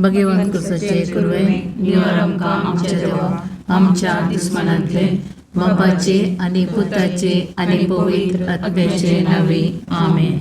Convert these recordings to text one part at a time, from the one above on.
भगवंत कुसाचे कुरवे निवार आमकां आमच्या देवा आमच्या दुस्मानांतले बापाचे आनी पुताचे आनी पवित्र आत्म्याचे नावे आमेन.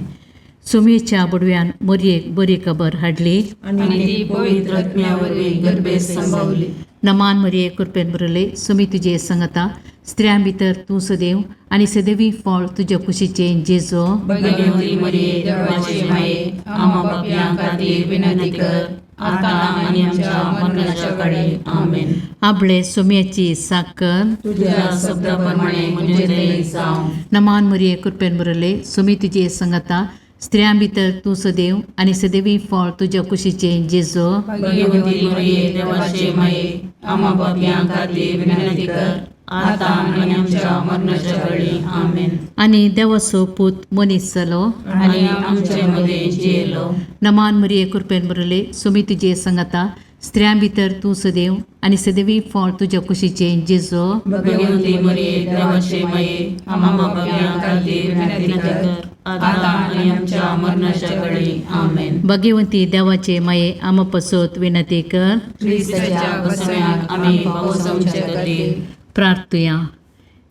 सुमेच्या बुडव्यान मोरयेक बरी खबर हाडली आनी ती पवित्र आत्म्या वरवीं गर्भेत संभवली. नमान मरिये कृपेन भरले सुमी तुजे संगता स्त्रियां भितर तूं सदैव आनी सदैवी फळ तुज्या कुशीचें जेजो. भगवती मरिये देवाचे माये, आम्हा पापयां खातीर विनंती कर, आतां आनी आमच्या मरणाच्या काळी. आमेन. आपले सुम्याची साकर तुझ्या शब्दा प्रमाणे म्हजें थंय जावं. नमान मरिये कृपेन भरले सुमी तुजे संगता स्त्रियां भितर तूं सदैव आनी सदैवी फळ तुज्या कुशीचें जेजो. भगवती मरिये देवाचे माये, आम्हा पापयां खातीर विनंती कर, आतां आनी आमच्या मरणाच्या काळी. आमेन. आनी देवाचो पूत मनीस जालो आनी आमचे मदें जियेलो. नमान मरिये कृपेन भरले सुमी तुजे संगता स्त्रियां भितर तूं सदैव आनी सदैवी फळ तुज्या कुशीचें जेजो. भगवती मरिये देवाचे माये, आम्हा पापयां खातीर विनंती कर, आतां आनी आमच्या मरणाच्या काळी. आमेन. भगवंती देवाचे माये आमा पसत विनंती कर. क्रिस्ताच्या बसम्याक आमी पावसांचे खातीर. प्रार्थुया.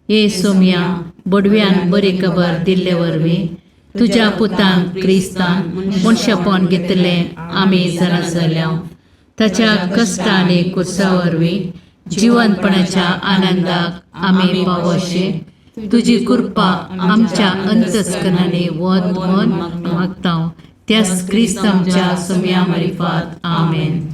ये सोम्या बोडव्यान बरी खबर दिल्ले वरवीं तुज्या पुतान क्रिस्तान मनशापण घेतलें आमी जाणा जाल्या. ताच्या कश्ट आनी कुर्सा वरवीं जिवनपणाच्या आनंदाक आमी पावोशे तुजी कृपा आमच्या अंतस्करणांनी वत म्हण मागता त्याच क्रिस्त आमच्या सोम्या मारिफात. आमेन.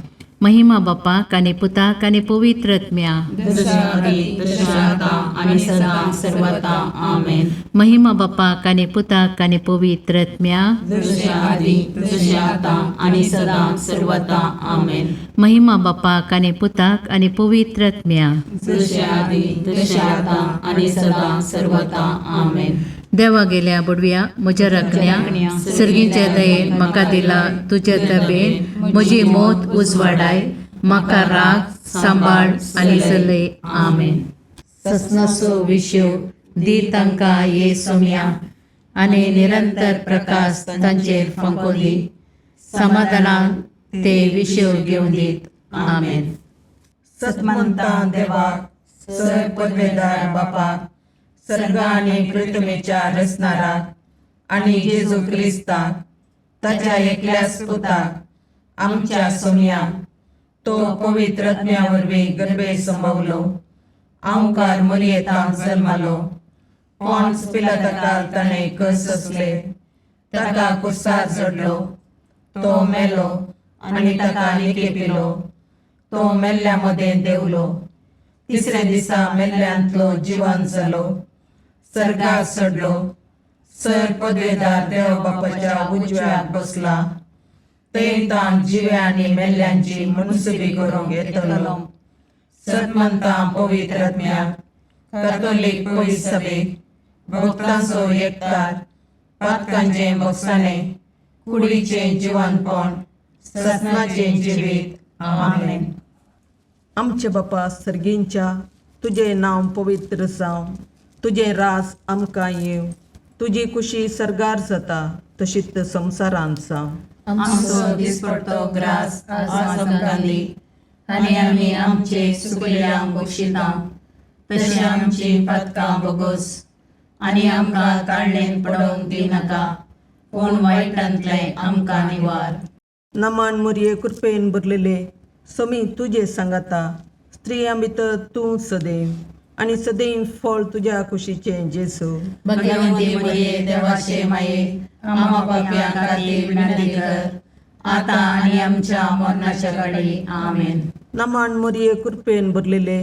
महिमा बापाक आनी पुताक आनी पवित्र आत्म्या. जशें आदी तशें आतां आनी सदां सर्वता. आमेन. महिमा बापाक आनी पुताक आनी पवित्र आत्म्या. जशें आदी तशें आतां आनी सदां सर्वता. आमेन. महिमा बापाक आनी पुताक आनी पवित्र आत्म्या. जशें आदी तशें आतां आनी सदां सर्वता. आमेन. देवा गेल्या बुडव्या म्हज्या राखण्या सर्गीच्या दयेन म्हाका दिला तुज्या तबेन म्हजी मोत उजवाडाय म्हाका राग सांबाळ आनी चलय. आमेन. ससनाचो विशेव दी तांकां ये सोम्या आनी निरंतर प्रकाश तांचेर फांको दी समाधानान ते विशेव घेवन दीत. आमेन. सतमंता देवाक सर पदवेदार बापाक सर्ग आनी पृथ्वीच्या रचणाराक आनी जेजू क्रिस्ताक ताच्या एकल्याच पुताक आमच्या सोमयाक तो पवित्र आत्म्या वरवीं गर्भे संभवलो आंवकार मरियेतांत जल्मालो पॉन्स पिलाताकाल ताणें कस सोंसले ताका कुर्सार चडलो तो मेलो आनी ताका निकेपिलो तो मेल्ल्या मदें देंवलो तिसऱ्या दिसा मेल्ल्यांतलो जिवन जालो सर्गार चडलो सर पदवेदार देव बापाच्या उजव्याक बसला थंय ताण जिव्या आनी मेल्ल्यांची मुनसुबी करूंक येतलो. सतमंता पवित्र आत्म्याक कातोलीक पवित्र सभेक भक्तांचो एकतार पातकांचें भोगसाणें कुडीचें जिवनपण ससनाचें जिवीत. आमेन. आमचे बापा सर्गींच्या तुजें नांव पवित्र जावं तुजें राज आमकां येवं तुजी कुशी सर्गार जाता तशीच संवसारांत जावं. आमचो दिसपडतो ग्रास आज आमकां दी आनी आमी आमचे सुकल्यांक बक्षिता तशी आमची पातकां बोगोस आनी आमकां ताळणेन पडोवंक दिनाका पूण वायटांतलें आमकां निवार. नमान मुरये कृपेन भरलेले समी तुजे सांगाता स्त्रियां भितर तूं सदैव आनी सदैव फळ तुज्या कुशीचें जेजू. भगवंती मरिये देवाचे माये, आम्हा पापयां खातीर विनंती कर, आतां आनी आमच्या मरणाच्या काळी. आमेन. नमान मुरये कृपेन भरलेले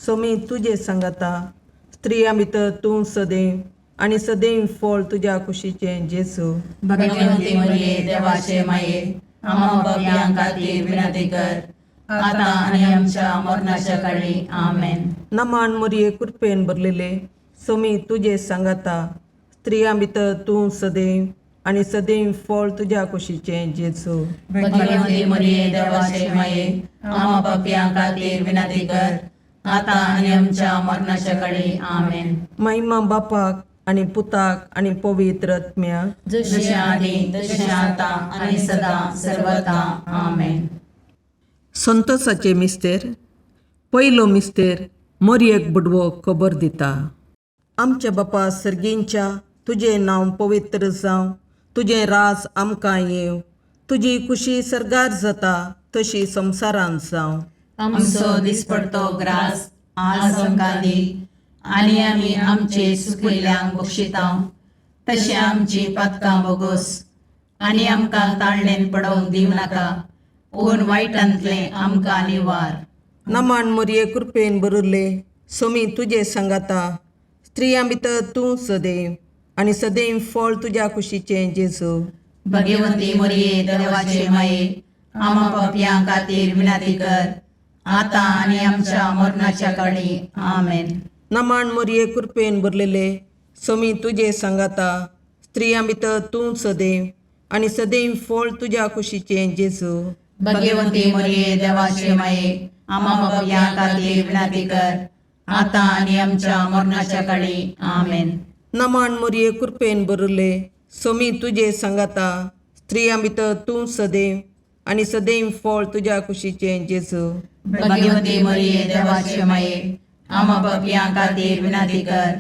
समी तुजे सांगाता स्त्रियां भितर तूं सदैव आनी सदैव फळ तुज्या कुशीचें जेजू. भगवंती मरिये देवाचे माये, आम्हा पापयां खातीर विनंती कर, आतां आनी आमच्या मरणाच्या काळी. आमेन. नमान मुरये कृपेन भरलेले समी तुजे सांगाता स्त्रियां भितर तूं सदैव आनी सदैव फळ तुज्या कुशीचें जेजू. भगवंती मरिये देवाचे माये, आम्हा पापयां खातीर विनंती कर, आतां आनी आमच्या मरणाच्या काळी. आमेन. महिमा बापाक आनी पुताक आनी पवित्र आत्म्याक. जशें आदी तशें आतां आनी सदां सर्वता. आमेन. संतोषाचे मिस्तेर. पयलो मिस्तेर मोरयेक बुडवो खबर दिता. आमच्या बापा सर्गींच्या, तुजें नांव पवित्र जावं, तुजें राज आमकां येवं, तुजी खुशी सर्गार जाता तशी संवसारांत जावं. आमचो दिसपडतो ग्रास आज आमकां दी आनी आमी आमचे सुकिल्ल्यांक बक्षितांव तशें आमची पातकां बोगोस आनी आमकां ताळणेन पडोवंक दिवं नाका पूण वायटांतलें आमकां निवार. नमान मोरये कृपेन बरुल्ले, सोमी तुजे सांगाता, स्त्रियां भितर तूं सदैव आनी सदैव फळ तुज्या कुशीचें जेजू. भगवती मोरये देवाचे माये, आमा पापयां खातीर विनंती कर आतां आनी आमच्या मरणाच्या काळी. आमेन. नमान मोरये कृपेन भरलेले, सोमी तुजे सांगाता, स्त्रियां भितर तूं सदैव आनी सदैव फळ तुज्या कुशीचें जेजू. भगवती मोरये देवाचे माये, आमा पापयां खातीर विनंती कर आतां आनी आमच्या मरणाच्या काळी. आमेन. नमान मोरये कृपेन भरले, सोमी तुजे सांगाता, स्त्रियां भितर तूं सदैव आनी सदैव फळ तुज्या कुशीचें जेजू. भगवती मोरये देवाचे माये, आमा पापयां खातीर विनंती कर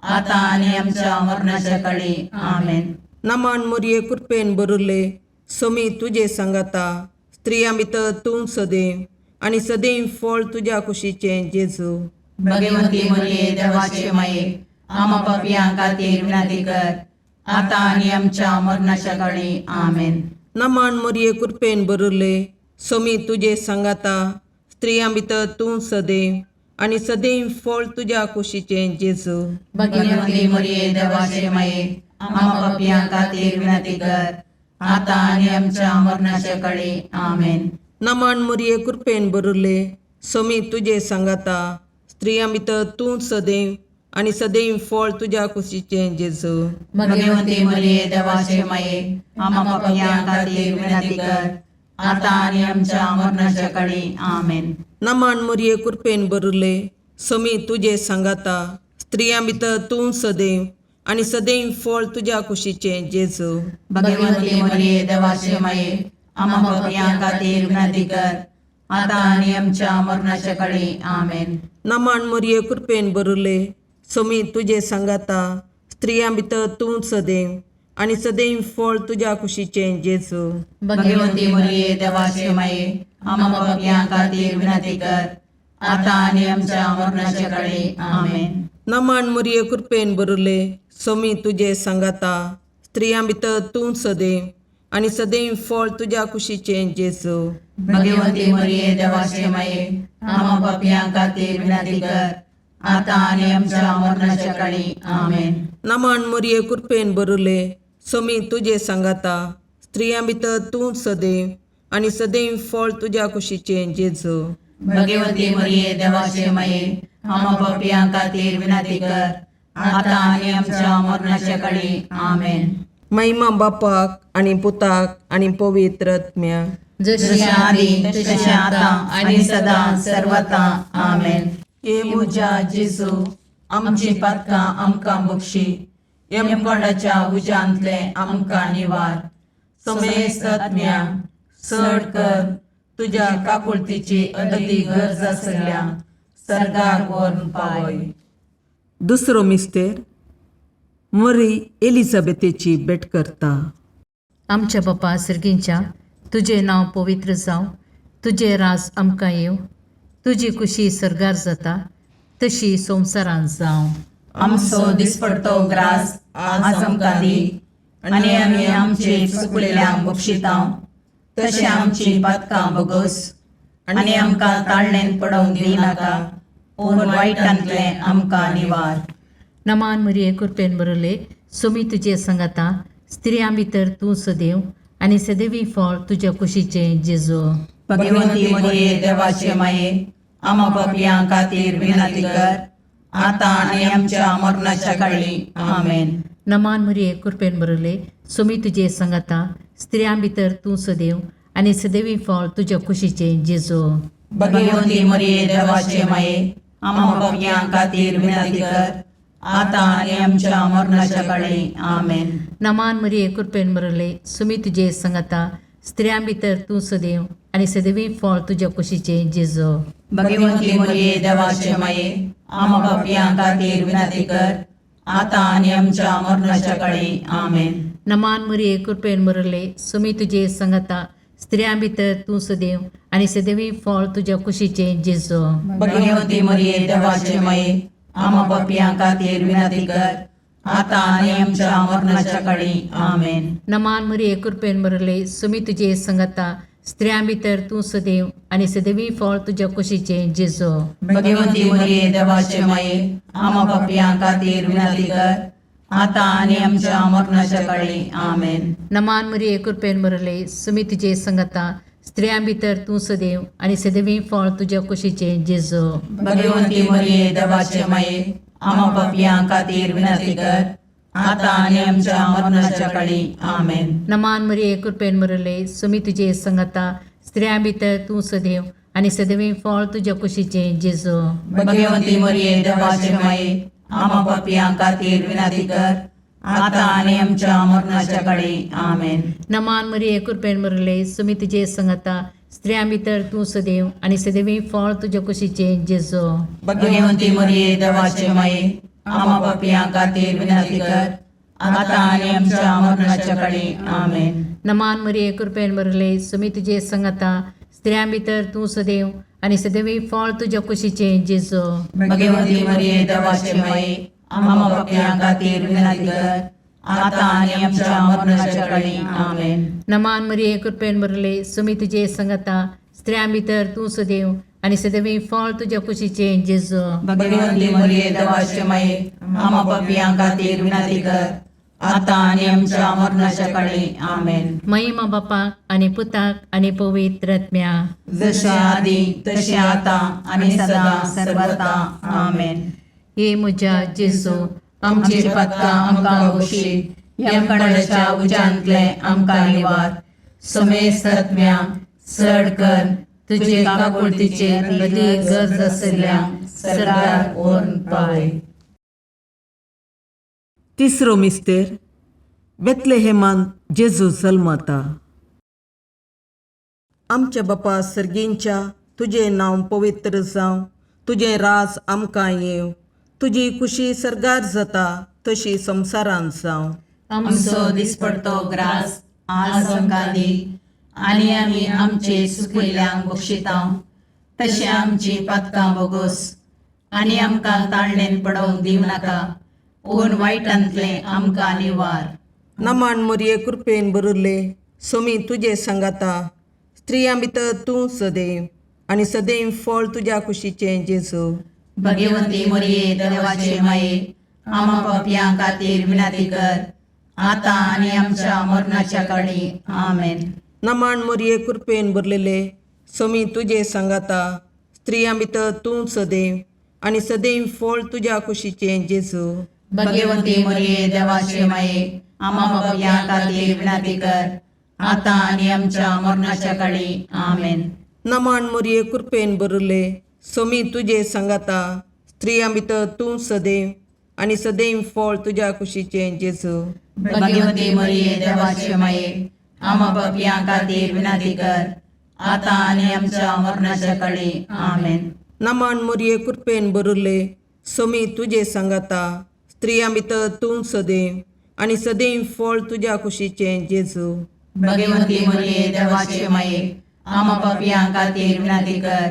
आतां आनी आमच्या मरणाच्या काळी. आमेन. नमान मोरये कृपेन भरले, सोमी तुजे सांगाता, स्त्रियां भितर तूं सदैव आनी सदैव फळ तुज्या कुशीचें जेजू. भगवती मोरये देवाचे माये, आमा पापयां खातीर विनंती कर आतां आनी आमच्या मरणाच्या काळी. आमेन. नमान मोरये कृपेन भरले, सोमी तुजे सांगाता, स्त्रियां भितर तूं सदैव आनी सदैव फळ तुज्या कुशीचें जेजू. भगवती मोरये देवाचे माये, आमा पापयां खातीर विनंती कर आतां आनी आमच्या मरणाच्या काळी. आमेन. नमान मोरये कृपेन भरले, सोमी तुजे सांगाता, स्त्रियां भितर तूं सदैव आनी सदैव फळ तुज्या कुशीचें जेजू. भगवती मोरये देवाचे माये, आमा पापयां खातीर विनंती कर आतां आनी आमच्या मरणाच्या काळी. आमेन. नमान मोरये कृपेन भरले, सोमी तुजे सांगाता, स्त्रियां भितर तूं सदैव आनी सदैव फळ तुज्या कुशीचें जेजू. भगवती मोरये देवाचे माये, आमा पापयां खातीर विनंती कर आतां आनी आमच्या मरणाच्या काळी. आमेन. नमान मोरये कृपेन भरले, सोमी तुजे सांगाता, स्त्रियां भितर तूं सदैव आनी सदैव फळ तुज्या कुशीचें जेजू. भगवती मोरये देवाचे माये, आमा पापयां खातीर विनंती कर आतां आनी आमच्या मरणाच्या काळी. आमेन. नमान मोरये कृपेन भरले, सोमी तुजे सांगाता, स्त्रियां भितर तूं सदैव आनी सदैव फळ तुज्या कुशीचें जेजू. भगवती मोरये देवाचे माये, आमा पापयां खातीर विनंती कर आतां आनी आमच्या मरणाच्या काळी. आमेन. नमान मोरये कृपेन भरले, सोमी तुजे सांगाता, स्त्रियां भितर तूं सदैव आनी सदैव फळ तुज्या कुशीचें जेजू. भगवती मोरये देवाचे माये, आमा पापयां खातीर विनंती कर आतां आनी आमच्या मरणाच्या काळी. आमेन. महिमा बापाक आनी पुताक आनी पवित्र आत्म्याक, जशी जशें आदी तशें आतां आनी सदां सर्वता. आमेन. हे म्हज्या जेजू, आमची पातकां आमकां बक्षी, यमकोंडाच्या उज्यांतलें आमकां निवार, समेस्त आत्म्या चड कर तुज्या काकुळतीची अदती गरज आसल्या सर्गाक व्हरून पावय. दुसरो मिस्तेर मरी एलिझाबेथेची भेट करता. आमच्या बापा सर्गींच्या, तुजें नांव पवित्र जावं, तुजें राज आमकां येवं, तुजी खुशी सर्गार जाता तशी संवसारांत जावं. आमचो दिसपडतो ग्रास आज आमकां दी आनी आमी आमचे चुकलेल्यांक बक्षितांव तशें आमची पातकां बोगोस आनी आमकां ताळणेन पडोवंक दिवं नाका पूण वायटांतलें आमकां निवार. नमान मरिये कृपेन बरले, सोमी तुजे संगाता, स्त्रियां भितर तूं सदैव आनी सदैवी फळ तुज्या कुशीचें जेजू. भगवंती मरिये देवाचे माये, आमा पापयां खातीर विनंती कर आतां आनी आमच्या मरणाच्या काळी. आमेन. नमान मरिये कृपेन बरले, सोमी तुजे संगाता, स्त्रियां भितर तूं सदैव आनी सदैवी फळ तुज्या कुशीचें जेजू. भगवंती मरिये देवाचे माये, आमा पापयां खातीर विनंती कर आतां आनी आमच्या मरणाच्या काळी. आमेन. नमान मरिये कृपेन बरले, सुमी तुजे संगाता, स्त्रियां भितर तूं सदैव आनी सदवी फळ तुज्या कुशीचें जेजो. भगवंती मरिये देवाचे माये, आमा पापयां खातीर विनंती कर, आतां आनी आमच्या मरणाच्या काळी. आमेन. नमान मरिये, कृपेन भरले, सुमी तुजे संगता, स्त्रियां भितर तूं सदैव आनी सदैवी फळ तुज्या कुशीचें जेजो. भगवंती मरिये देवाचे माये, आमा पापयां खातीर विनंती कर, आतां आनी आमच्या मरणाच्या काळी. आमेन. नमान मरिये, कृपेन भरले, सुमी तुजे संगता, स्त्रियां भितर तूं सदैव आनी सदैवी फळ तुज्या कुशीचें जेजो. भगवंती मरिये देवाचे माये, आमा पापयां खातीर विनंती कर, आतां आनी आमच्या मरणाच्या काळी. आमेन. नमान मरिये, कृपेन भरले, सुमी तुजे संगता, स्त्रियां भितर तूं सदैव आनी सदैवी फळ तुज्या कुशीचें जेजो. भगवंती मरिये देवाचे माये, आमा पापयां खातीर विनंती कर, आतां आनी आमच्या मरणाच्या काळी. आमेन. नमान मरिये, कृपेन भरले, सुमी तुजे संगता, स्त्रियां भितर तूं सदैव आनी सदैवी फळ तुज्या कुशीचें जेजो. भगवंती मरिये देवाचे माये, आमा पापयां खातीर विनंती कर, आतां आनी आमच्या मरणाच्या काळी. आमेन. नमान मरिये, कृपेन भरले, सुमी तुजे संगता, स्त्रियां भितर तूं सदैव आनी सदैवी फळ तुज्या कुशीचें जेजो. भगवंती मरिये देवाचे माये, आमा पापयां खातीर विनंती कर, आतां आनी आमच्या मरणाच्या काळी. आमेन. नमान मरिये, कृपेन भरले, सुमी तुजे संगता, स्त्रियां भितर तूं सदैव आनी सदैवी फळ तुज्या कुशीचें जेजो. भगवंती मरिये देवाचे माये, आमा पापयां खातीर विनंती कर, आतां आनी आमच्या मरणाच्या काळी. आमेन. नमान मरिये, कृपेन भरले, सुमी तुजे संगता, स्त्रियां भितर तूं सदैव आनी सदैवी फळ तुज्या कुशीचें जेजो. भगवंती मरिये देवाचे माये, आमा पापयां खातीर विनंती कर, आतां आनी आमच्या मरणाच्या काळी. आमेन. महिमा बापाक आनी पुताक आनी पवित्र आत्म्या. जशे आदी तशें आतां आनी सदां सर्वता. आमेन. हे म्हज्या जेजू, आमची पातकां आमकां बक्षी, यमकणाच्या उज्यांतले आमकां निवार, समेस्त आत्म्या चड कर तुजे काकुळतीचेर अदीक गरज आशिल्ल्या सरकार व्हरून पावय. तिसरो मिस्तेर, बेतलेहेमान जेजू जल्मता. आमच्या बापा सर्गींच्या, तुजें नांव पवित्र जावं, तुजें राज आमकां येवं, तुजी खुशी सर्गार जाता तशी संवसारांत जावं. आमचो दिसपडतो ग्रास आज आमकां दी, आनी आमी आमचे सुकिल्ल्यांक बक्षिता, तशें आमची पातकां बोगोस, आनी आमकां ताळणेन पडोवंक दिवं नाका, पूण वायटांतलें आमकां निवार. नमान मरिये, कृपेन भरिल्ले, सोमी तुजे सांगाता, स्त्रियां भितर तूं सदैव आनी सदैव फळ तुज्या कुशीचें जेजू. भगवंती मरिये देवाचे माये, आमा पापयां खातीर विनंती कर, आतां आनी आमच्या मरणाच्या काळी. आमेन. नमान मरिये, कृपेन भरलेले, सोमी तुजे सांगाता, स्त्रियां भितर तूं सदैव आनी सदैव फळ तुज्या कुशीचें जेजू. भगवंती मरिये देवाचे माये, आमा पापयां खातीर विनंती कर, आतां आनी आमच्या मरणाच्या काळी. आमेन. नमान मरिये, कृपेन भरिल्ले, सोमी तुजे सांगाता, स्त्रियां भितर तूं सदैव आनी सदैव फळ तुज्या कुशीचें जेजू. भगवंती मरिये देवाचे माये, आमा पापयां खातीर विनंती कर, आतां आनी आमच्या मरणाच्या काळी. आमेन. नमान मरिये, कृपेन भरिल्ले, सोमी तुजे सांगाता, स्त्रियां भितर तूं सदैव आनी सदैव फळ तुज्या कुशीचें जेजू. भगवंती मरिये देवाचे माये, आमा पापयां खातीर विनंती कर,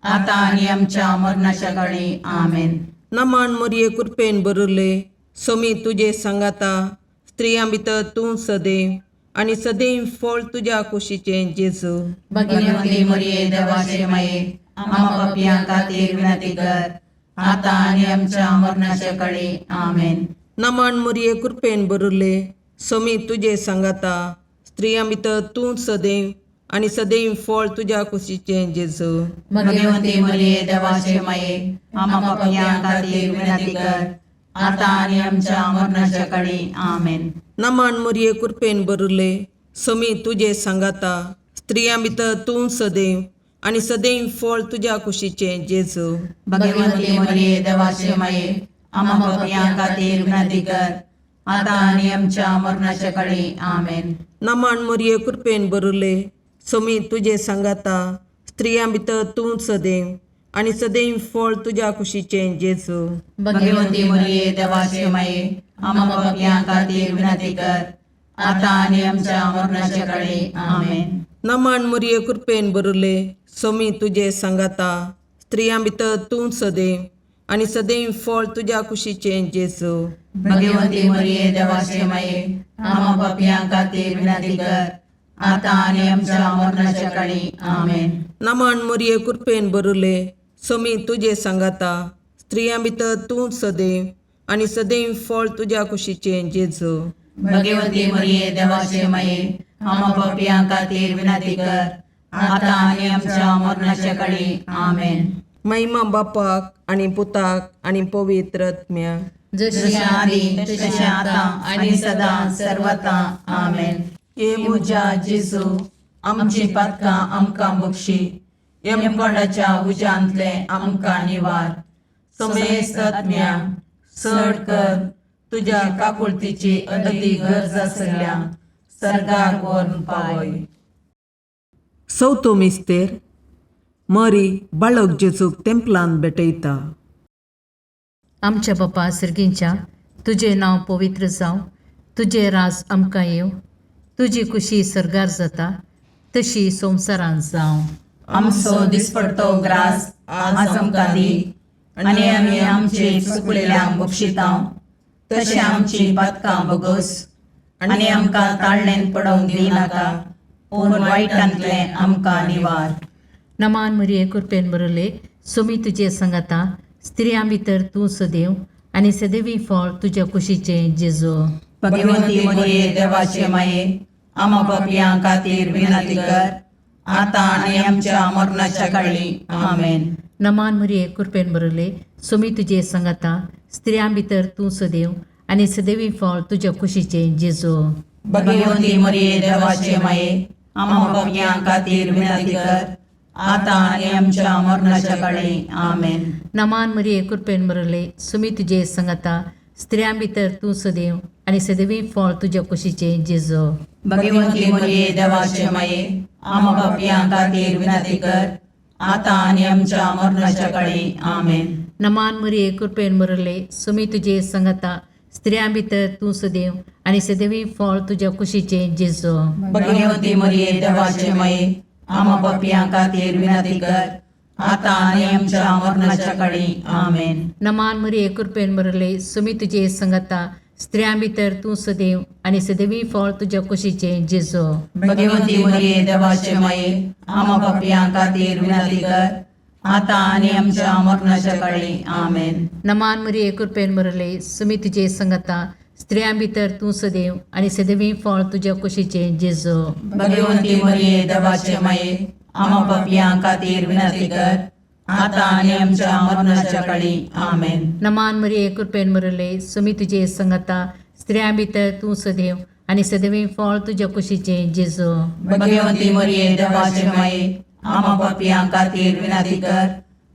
आतां आनी आमच्या मरणाच्या काळी. आमेन. नमान मरिये, कृपेन भरिल्ले, सोमी तुजे सांगाता, स्त्रियां भितर तूं सदैव आनी सदैव फळ तुज्या कुशीचें जेजू. भगवंती मरिये देवाचे माये, आमा पापयां खातीर विनंती कर, आतां आनी आमच्या मरणाच्या काळी. आमेन. नमान मरिये, कृपेन भरिल्ले, सोमी तुजे सांगाता, स्त्रियां भितर तूं सदैव आनी सदैव फळ तुज्या कुशीचें जेजू. भगवंती मरिये देवाचे माये, आमा पापयां खातीर विनंती कर, आतां आनी आमच्या मरणाच्या काळी. आमेन. नमान मरिये, कृपेन भरिल्ले, सोमी तुजे सांगाता, स्त्रियां भितर तूं सदैव आनी सदैव फळ तुज्या कुशीचें जेजू. भगवंती मरिये देवाचे माये, आमा पापयां खातीर विनंती कर, आतां आनी आमच्या मरणाच्या काळी. आमेन. नमान मरिये, कृपेन भरिल्ले, सोमी तुजे सांगाता स्त्रियां भितर तूं सदैव आनी सदैव फळ तुज्या कुशीचें जेजू. भगवती मरिये देवाचे माये, आम्हा पापयां खातीर विनंती कर, आता आनी आमच्या मरणाच्या काळी. आमेन. नमन मुरये कृपेन बरुले सोमी तुजे सांगाता स्त्रियां भितर तूं सदैव आनी सदैव फळ तुज्या कुशीचें जेजू. भगवती मरिये देवाचे माये, आम्हा पापयां खातीर विनंती कर, आता आनी आमच्या मरणाच्या काळी. आमेन. नमन मुरये कृपेन बरुले सोमी तुजे सांगाता स्त्रियां भितर तूं सदैव आनी सदैव फळ तुज्या कुशीचें जेजू. भगवती मरिये देवाचे माये, आम्हा पापयां खातीर विनंती कर, आता आनी आमच्या मरणाच्या काळी. आमेन. महिमा बापाक आनी पुताक आनी पवित्र आत्म्याक. जशी जशें आदी तशें आतां आनी सदां सर्वता. आमेन. हे म्हज्या जेजू, आमची पातकां आमकां बक्षी, यमकोंडाच्या उज्यांतले आमकां निवार, समेस्त आत्म्या चड कर तुज्या काकुळतीची अदी गरज आसल्या सर्गार व्हरून पावय. चवथो मिस्तेर मरी बाळक जेजूक तेंपलान भेटयता. आमच्या बापा सर्गींच्या, तुजें नांव पवित्र जावं, तुजें राज आमकां येवं, तुजी कुशी सर्गार जाता तशी संवसारांत जावं. आमचो दिसपडतो ग्रास आज आमकां दी, आनी आमी आमचे चुकलेल्यांक बक्षितां तशें आमची पातकां बगस, आनी आमकां ताळणेन पडोवंक दिनाका, पूण वायटांतलें आमकां निवार. नमान मरिये कृपेन बरले सुमी तुजे संगता, स्त्रियां भितर तूं सदैव आनी सदैवी फळ तुज्या कुशीचें जेजू. भगवती मरिये देवाचे माये, आमा पापयां खातीर विनंती कर, आतां आनी आमच्या मरणाच्या काळी. आमेन. नमान मरिये कृपेन बरले सुमी तुजे संगता, स्त्रियां भितर तूं सदैव आनी सदैवी फळ तुज्या कुशीचें जेजू. भगवती मरिये देवाचे माये, आमा पापयां खातीर विनंती कर, आतां आनी आमच्या मरणाच्या काळी. आमेन. नमान मरिये कृपेन बरले सुमी तुजे संगता, स्त्रियां भितर तूं सदैव आनी सदैवी फळ तुज्या कुशीचें जेजू. भगवती मरिये देवाचे माये, आमा पापयां खातीर विनंती कर, आतां आनी आमच्या मरणाच्या काळी. आमेन. नमान मरिये कृपेन बरले सुमी तुजे संगता, स्त्रियां भितर तूं सदैव आनी सदैवी फळ तुज्या कुशीचें जेजू. भगवती मरिये देवाचे माये, आमा पापयां खातीर विनंती कर, आतां आनी आमच्या मरणाच्या काळी. आमेन. नमान मरिये कृपेन बरले सुमी तुजे संगता, स्त्रियां भितर तूं सदैव आनी सदैवी फळ तुज्या कुशीचें जेजू. भगवती मरिये देवाचे माये, आमा पापयां खातीर विनंती कर, आतां आनी आमच्या मरणाच्या काळी. आमेन. नमान मरिये कृपेन बरले सुमी तुजे संगता, स्त्रियां भितर तूं सदैव आनी सदैवी फळ तुज्या कुशीचें जेजू. भगवती मरिये देवाचे माये, आमा पापयां खातीर विनंती कर, आतां आनी आमच्या मरणाच्या काळी. आमेन. नमान मरिये कृपेन बरले सुमी तुजे संगता, स्त्रियां भितर तूं सदैव आनी सदैवी फळ तुज्या कुशीचें जेजू. भगवती मरिये देवाचे माये, आमा पापयां खातीर विनंती कर,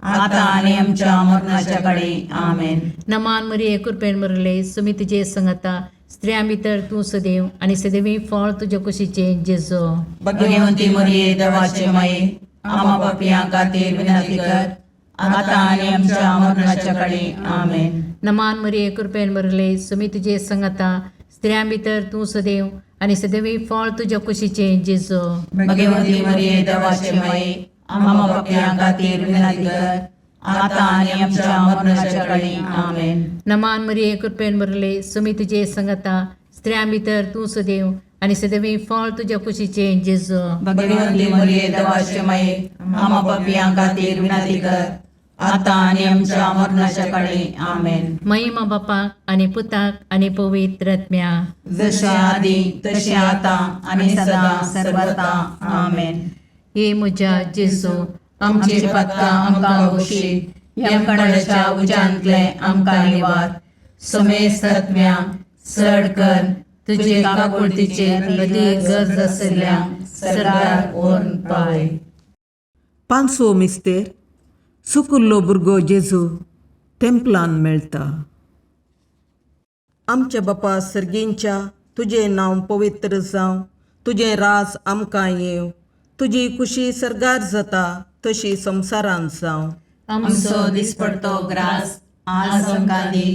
आतां आनी आमच्या मरणाच्या काळी. आमेन. नमान मरिये कृपेन बरले सुमी तुजे संगता, स्त्रियां भितर तूं सदैव आनी सदैवी फळ तुज्या कुशीचें जेजू. भगवती मरिये देवाचे माये, आमा पापयां खातीर विनंती कर, आतां आनी आमच्या मरणाच्या काळी. आमेन. नमान मरिये कृपेन बरले सुमी तुजे संगता, स्त्रियां भितर तूं सदैव आनी सदैवी फळ तुज्या कुशीचें जेजू. भगवती मरिये देवाचे माये, आमा पापयां खातीर विनंती कर, आतां आनी आमच्या मरणाच्या काळी. आमेन. नमान मरिये कृपेन बरले सुमी तुजे संगता, स्त्रियां भितर तूं सदैव आनी सदैवी फळ तुज्या कुशीचें जेजू. भगवती मरिये देवाचे माये, आमा पापयां खातीर विनंती कर, आतां आनी आमच्या मरणाच्या काळी. आमेन. महिमा बापाक आनी पुताक आनी पवित्र आत्म्याक. जशें आदी तशें आतां आनी सदां सर्वता. आमेन. हे म्हज्या जेजू, आमची पातकां आमकां बक्षी, यमकंडाच्या उज्यांतले आमकां निवार, समेस्त आत्म्या चड कर तुजे काकुळतीचे अदी गरज आसल्या सरकार व्हरून पावय. पांचवो मिस्तेर सुकुल्लो भुरगो जेजू तेंपलान मेळटा. आमच्या बापा सर्गींच्या, तुजें नांव पवित्र जावं, तुजें राज आमकां येवं, तुजी कुशी सर्गार जाता तशी संवसारांत जावं. आमचो दिसपडतो ग्रास आज आमकां दी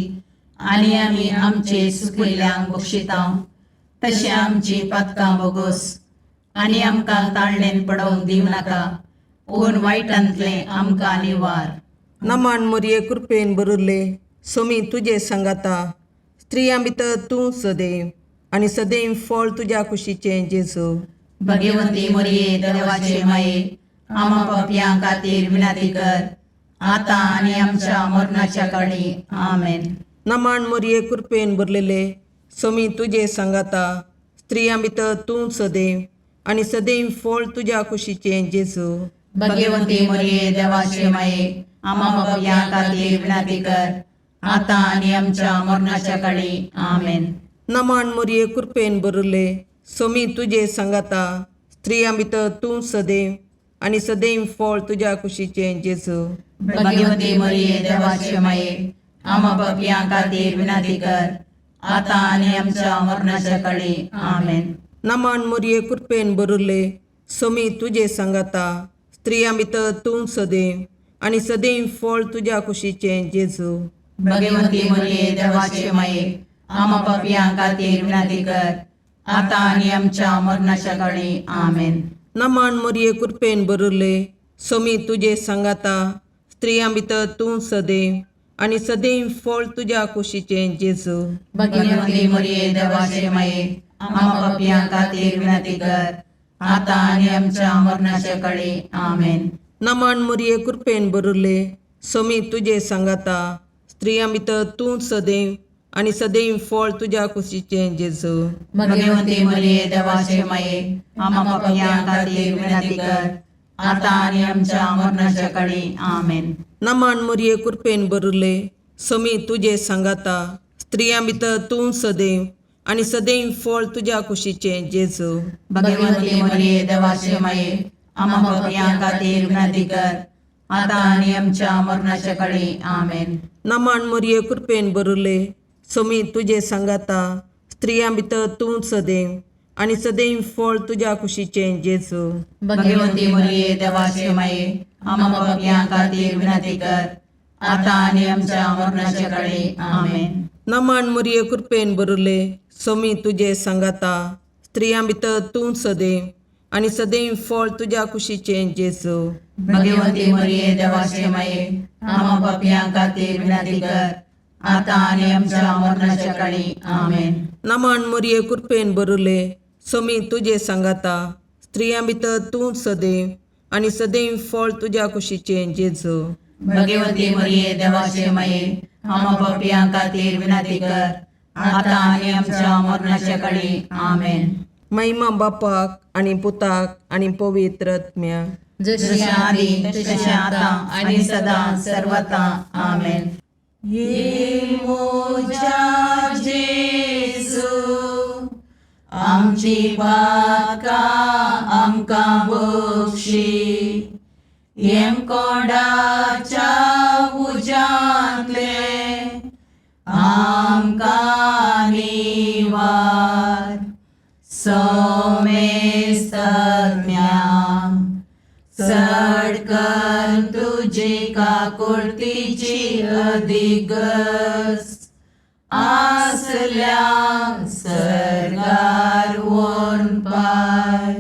आनी आमी आमचे सुकिल्ल्यांक बक्षिता तशें आमची पातकां बोगोस आनी आमकां ताळणेन पडोवंक दिवं नाका पूण वायटांतलें आमकां निवार. नमन मोरये कृपेन भरिल्ले सोमी तुजे सांगाता स्त्रियां भितर तूं सदैव आनी सदैव फळ तुज्या कुशीचें जेजू. भगवंती मोरये देवाचे माये आमा पापयां खातीर विनंती कर आतां आनी आमच्या मरणाच्या काळी. आमेन. नमन मोरये कृपेन भरलेले सोमी तुजे सांगाता स्त्रियां भितर तूं सदैव आनी सदैव फळ तुज्या कुशीचें जेजू. भगवंती मोरये देवाचे माये आमा पापयां खातीर विनंती कर आतां आनी आमच्या मरणाच्या काळी. आमेन. नमन मोरये कृपेन भरिल्ले सोमी तुजे सांगाता स्त्रियां भितर तूं सदैव आनी सदैव फळ तुज्या कुशीचें जेजू. भगवंती मोरये देवाचे माये आमा पापयां खातीर विनंती कर आतां आनी आमच्या मरणाच्या काळी. आमेन. नमन मोरये कृपेन भरिल्ले सोमी तुजे सांगाता स्त्रियां भितर तूं सदैव आनी सदैव फळ तुज्या कुशीचें जेजू. भगवंती मोरये देवाचे माये आमा पापयां खातीर विनंती कर आतां आनी आमच्या मरणाच्या काळी. आमेन. नमन मोरये कृपेन भरिल्ले सोमी तुजे सांगाता स्त्रियां भितर तूं सदैव आनी सदैव फळ तुज्या कुशीचें जेजू. भगवंती मोरये देवाचे माये आमा पापयां खातीर विनंती कर आतां आनी आमच्या मरणाच्या काळी. आमेन. नमन मोरये कृपेन भरिल्ले सोमी तुजे सांगाता स्त्रियां भितर तूं सदैव आनी सदैव फळ तुज्या कुशीचें जेजू. भगवंती मोरये देवाचे माये आमा पापयां खातीर विनंती कर आतां आनी आमच्या मरणाच्या काळी. आमेन. नमन मोरये कृपेन भरिल्ले सोमी तुजे सांगाता स्त्रियां भितर तूं सदैव आनी सदैव फळ तुज्या कुशीचें जेजू. भगवंती मोरये देवाचे माये आमा पापयां खातीर विनंती कर आतां आनी आमच्या मरणाच्या काळी. आमेन. नमन मोरये कृपेन भरिल्ले सोमी तुजे सांगाता स्त्रियां भितर तूं सदैव आनी सदैव फळ तुज्या कुशीचें जेजू. भगवंती मोरये देवाचे माये आमा पापयां खातीर विनंती कर आतां आनी आमच्या मरणाच्या काळी. आमेन. नमन मोरये कृपेन भरिल्ले सोमी तुजे सांगाता स्त्रियां भितर तूं सदैव आनी सदैव फळ तुज्या कुशीचें जेजू. भगवंती मोरये देवाचे माये आमा पापयां खातीर विनंती कर आतां आनी आमच्या मरणाच्या काळी. आमेन. नमन मोरये कृपेन भरिल्ले सोमी तुजे सांगाता स्त्रियां भितर तूं सदैव आनी सदैव फळ तुज्या कुशीचें जेजू. भगवंती मोरये देवाचे माये आमा पापयां खातीर विनंती कर आतां आनी आमच्या मरणाच्या काळी. आमेन. महिमा बापाक आनी पुताक आनी पवित्र आत्म्याक. जशी आदी तशें आतां आनी सदां सर्वता. आमेन. ये मोजा जेजू आमची पातकां आमकां बक्षी येमकोंडाच्या उज्यांतले आमकां निवार सोमेस्तम्या चड कर तुजी काकुळतीची अधिगस आसल्या सर्गार वोन पाय.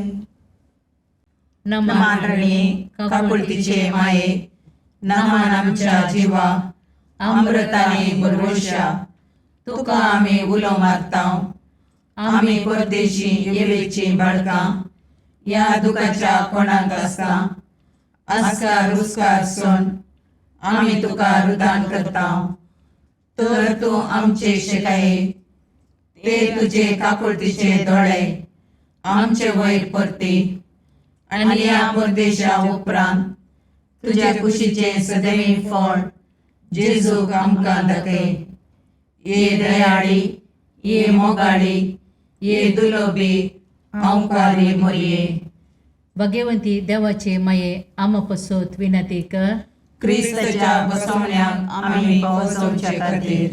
नमान रणी काकुळतीचे माये नमान आमच्या जिवा अमृताने बरवशा तुका आमी उलो मारता. आमी परदेशी येवेची बाळकां ह्या दुखाच्या कोणाक आसता आस्कार उस्कार सोन आमी तुका रुदान करता. तर तूं आमचे शिकाये ते तुजे काकुळतीचे दोळे आमचे वयर परती आनी ह्या परदेशा उपरांत तुज्या कुशीचें सदैव फळ जेजूक आमकां दाखय. ये दयाळी ये मोगाळी ये दुलोबी अंकारी मोरये. भगवंती देवाचे माये आमा पसत विनंती कर. क्रिस्ताच्या बसवण्याक आमी पावसवचे खातीर.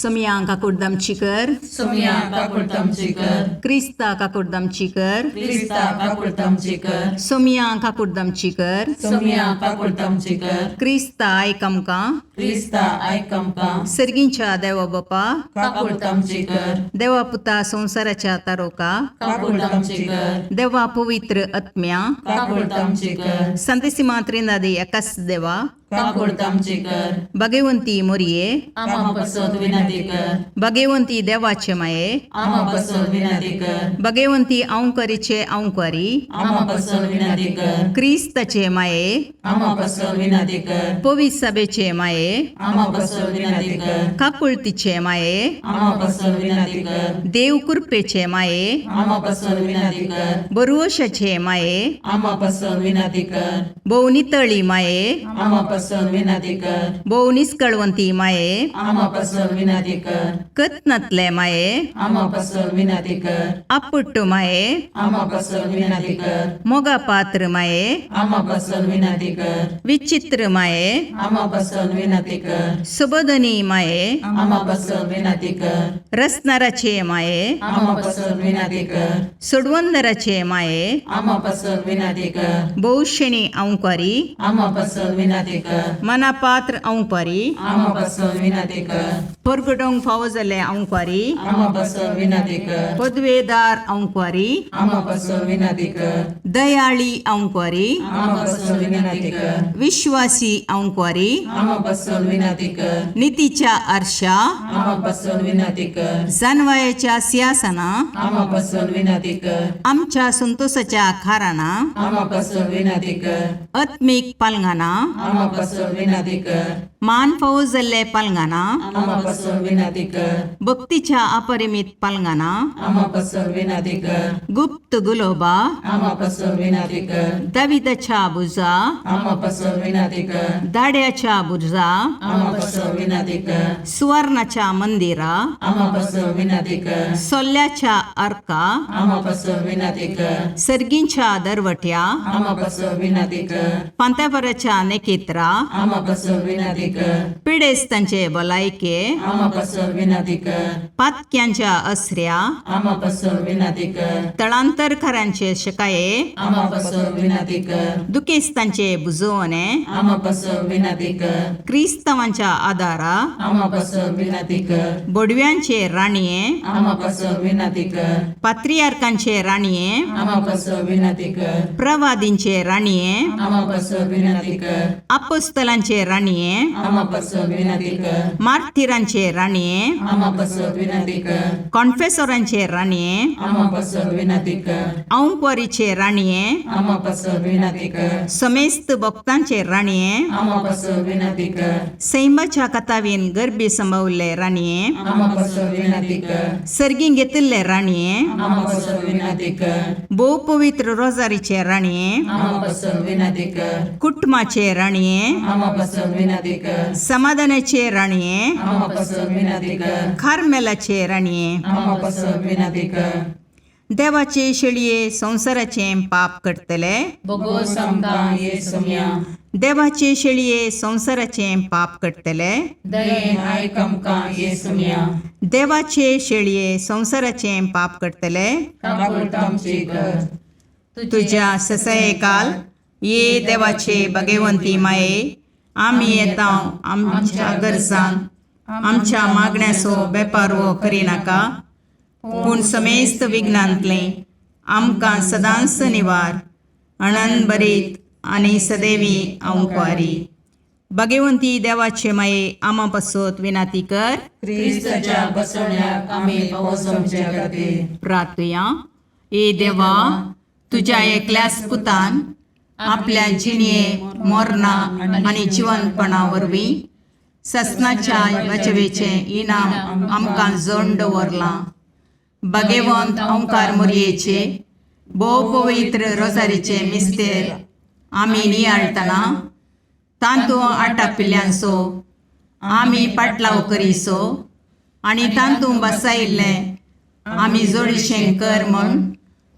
सोमया काकुडदामची कर. सोमया काकुळतामची कर. क्रिस्ता काकुडदामची कर. क्रिस्ता काकुळतामची कर. सोमया काकुडदामची कर. सोमया काकुळतामची कर. क्रिस्ता आयक आमकां. क्रिस्ता आयक आमकां. सर्गींच्या देवा बापा, काकुळतामची कर. देवा पुता संवसाराच्या तारोका, काकुळतामची कर. देवा पवित्र आत्म्या, काकुळतामची कर. संतेसिमा त्रिनादी एकाच देवा, काकुळतामची कर. भगवंती मोरये, आमा पसत विनंती कर. भगवंती देवाचे माये, आमा पसत विनंती कर. भगवंती अंकरीचे अंकरी, आमा पसत विनंती कर. क्रिस्ताचे माये, आमा पसत विनंती कर. पवित्र सभेचे माये, आमा पसत विनंती कर. काकुळतीचे माये, आमा पसत विनंती कर. देव कृपेचे माये, आमा पसत विनंती कर. बरुवशाचे माये, आमा पसत विनंती कर. भोव नितळी माये, आमा पसत विनंती कर. भोव निस्कळवंती माये, आमा पसत विनंती कर. कत्नातले माये, आमा पसत विनंती कर. आपुट्ट माये, आमा पसत विनंती कर. मोगा पात्र माये, आमा पसत विनंती कर. विचित्र माये, आमा पसत विनंती कर. सुबोधनी माये, आमा पसत विनंती कर. रसनाराचे माये, आमा पसत विनंती कर. सोडवंदराचे माये, आमा पसत विनंती कर. भोवशेणी अंकारी, आमा पसत विनंती कर. मनापात्र अंकारी, आमा पसत विनंती कर. परगटोंक फावो जाल्ले अंकारी, आमा पसत विनंती कर. पदवेदार अंकारी, आमा पसत विनंती कर. दयाळी अंकारी, आमा पसत विनंती कर. विश्वासी अंकारी, आमा पसत विनंती कर. नितीच्या आरशा, आमा पसत विनंती कर. जानवायाच्या सिंहासना, आमा पसत विनंती कर. आमच्या संतोषाच्या खाराना, आमा पसत विनंती कर. आत्मीक पालंगाना, आमा पसत विनंती कर. मान फावो जाल्ले पालंगाना, आमा पसत विनंती कर. भक्तीच्या अपरिमित पालंगाना, आमा पसत विनंती कर. गुप्त गुलोबा, आमा पसत विनंती कर. दाविदाच्या बुजा, आमा पसत विनंती कर. दाड्याच्या बुजा, आमा पसत विनंती कर. सुवर्णाच्या मंदिरा, आमा पसत विनंती कर. सोल्ल्याच्या अर्का, आमा पसत विनंती कर. सर्गींच्या दरवट्या, आमा पसत विनंती कर. पांत्यापराच्या नेकेत्रा, आमा पसत विनंती कर. पिडेस्तांचे भलायके, आमा पसत विनंती कर. पातक्यांच्या असऱ्या, आमा पसत विनंती कर. तळांतरकारांचे शकाये, आमा पसत विनंती कर. दुखेस्तांचे बुजवणे, आमा पसत विनंती कर. क्रिस्तांवांच्या आदारा, आमा पसत विनंती कर. बोडव्यांचे राणये, आमा पसत विनंती कर. पात्रियार्कांचे राणये, आमा पसत विनंती कर. प्रवादींचे राणये, आमा पसत विनंती कर. अपोस्तलांचे राणये, आमा पसत विनंती कर. मार्थिरांचे राणये, आमा पसत विनंती कर. कॉन्फेसोरांचे राणये, आमा पसत विनंती कर. औंकवारीचे राणये, आमा पसत विनंती कर. समेस्त भक्तांचे राणये, आमा पसत विनंती कर. सैमाच्या कथावीन गर्भी संभवल्ले राणये, आमा पसत विनंती कर. सर्गीं घेतिल्ले राणये, आमा पसत विनंती कर. भोव पवित्र रोजारीचे राणये, आमा पसत विनंती कर. कुटुंबाचे राणये, आमा पसत विनंती कर. समाधानाचे राणये, आमा पसत विनंती कर. कार्मेलाचे राणये, आमा पसत विनंती कर. देवाचे शेळये संवसाराचें पाप करतले, बोगोस आमकां ये सोम्या. देवाचे शेळये संवसाराचें पाप करतले, दयेन आयक आमकां ये सोम्या. देवाचे शेळये संवसाराचें पाप करतले, काकुळतामची कर. तुज्या ससयकाल ये देवाचे भगवंती माये, आमी येता आमच्या गरजान आमच्या मागण्याचो बेपारवो करिनाका, पूण समेस्त विघ्नांतलें आमकां सदांच निवार अणन बरीत आनी सदैवी अंकवारी. भगवंती देवाचे माये, आमा पासत विनाती कर. क्रिस्ताच्या बसवण्याक आमी पावस आमच्या खातीर. प्रार्थुया. ए देवा, तुज्या एकल्याच पुतान आपल्या जिणये मोरना आनी जिवनपणा वरवीं ससनाच्या बचवेचें इनाम आमकां जोड दवरलां. भगवंत ओंकार मोरयेचे भोव पवित्र रोजारीचे मिस्तेर आमी नियाळटना तांतू आटापिल्ल्यांचो आमी पाटलाव करीसो आनी तांतू बसायिल्लें आमी जोडीशें कर म्हूण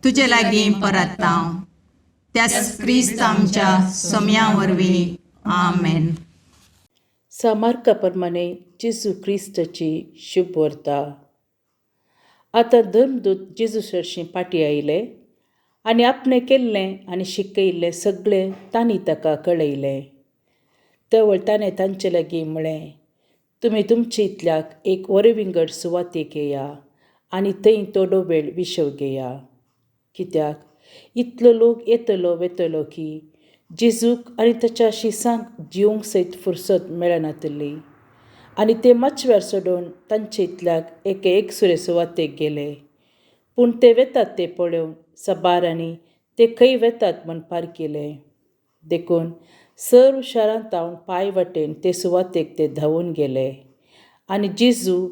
तुजे लागीं परत्ता, त्याच क्रिस्त आमच्या सोम्या वरवीं. आमेन. सामार्का प्रमाणे जेजू क्रिस्ताची शुभ व्हरता. आतां धर्मदूत जेजू सरशीं फाटीं आयले आनी आपणें केल्लें आनी शिकयल्लें सगळें तांणी ताका कळयलें. तवळ ताणें तांचे लागीं म्हळें, तुमी तुमचे इतल्याक एक वरे विंगड सुवातेक येया आनी थंय थोडो वेळ विशव घेया. कित्याक इतलो लोक येतलो वेतलो की जेजूक आनी ताच्या शिसांक जिवंक सयत फुरसत मेळनातली. आनी ते माचव्यार सोडून तांचे इतल्याक एके एकसुरे सुवातेक गेले. पूण ते वेतात ते पळोवन सबारांनी ते खंय वेतात म्हूण पारखिलें. देखून सर्व शारांत हांव पांय वाटेन ते सुवातेक ते धांवून गेले आनी जेजू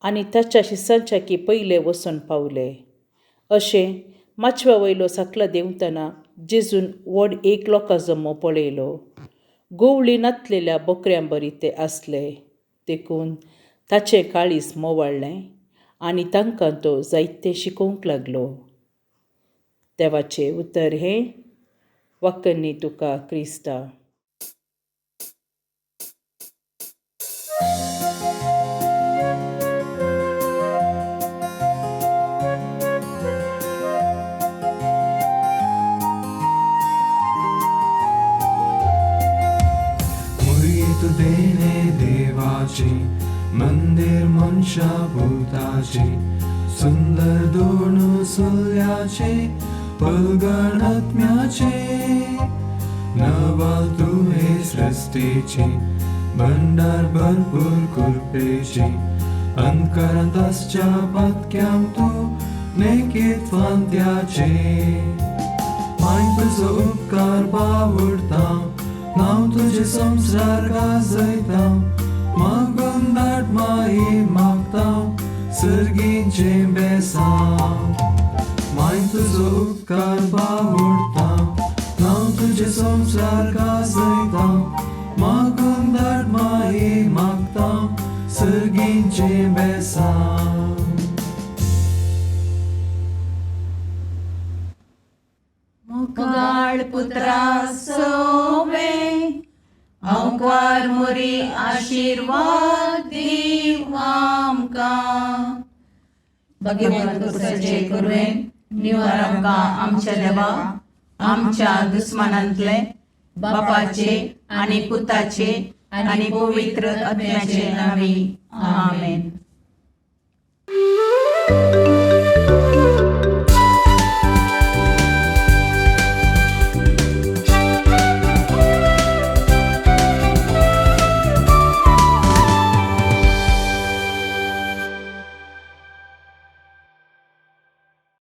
आनी ताच्या शिसांच्या की पयले वचून पावले. अशें माचव्या वयलो सकला देंवतना जेजून व्हड एक लोकां जमो पळयलो. गोवळी नातलेल्या बोकऱ्यां बरी ते आसले. देखून ताचें काळीज मोवाळ्ळें आनी तांकां तो जायतें शिकोवंक लागलो. देवाचें उतर हें. वाकन्नी तुका क्रिस्ता. मुरीत देणे देवाची मंदिर मनशा भूताची सुंदर दोन सुल्याचे पलगणात्म्याचे नवाल तुहे सृष्टीची भंडार भरपूर कृपेची अंतकरांत आसच्या पातक्यांक तूं नेकीत फांत्याचे माय तुजो उपकार बावडता नांव तुजें संवसार गाजयता मागून धाड माई मागता सर्गीचें बेसांव माय तुजो उपकार बावडता नांव तुजें संवसार गाजयता मागून धाड माई मागता सर्गीचें बेसांव. मुखाळ पुत्रा सोवे अंकार मोरी आशिर्वाद दीव आमकां. भगवंत पुरसाचे कुरवेन निवार आमकां आमच्या देवा आमच्या दुस्मानांतले बापाचे आनी पुताचे आनी पवित्र आत्म्याचे नांवी. आमेन.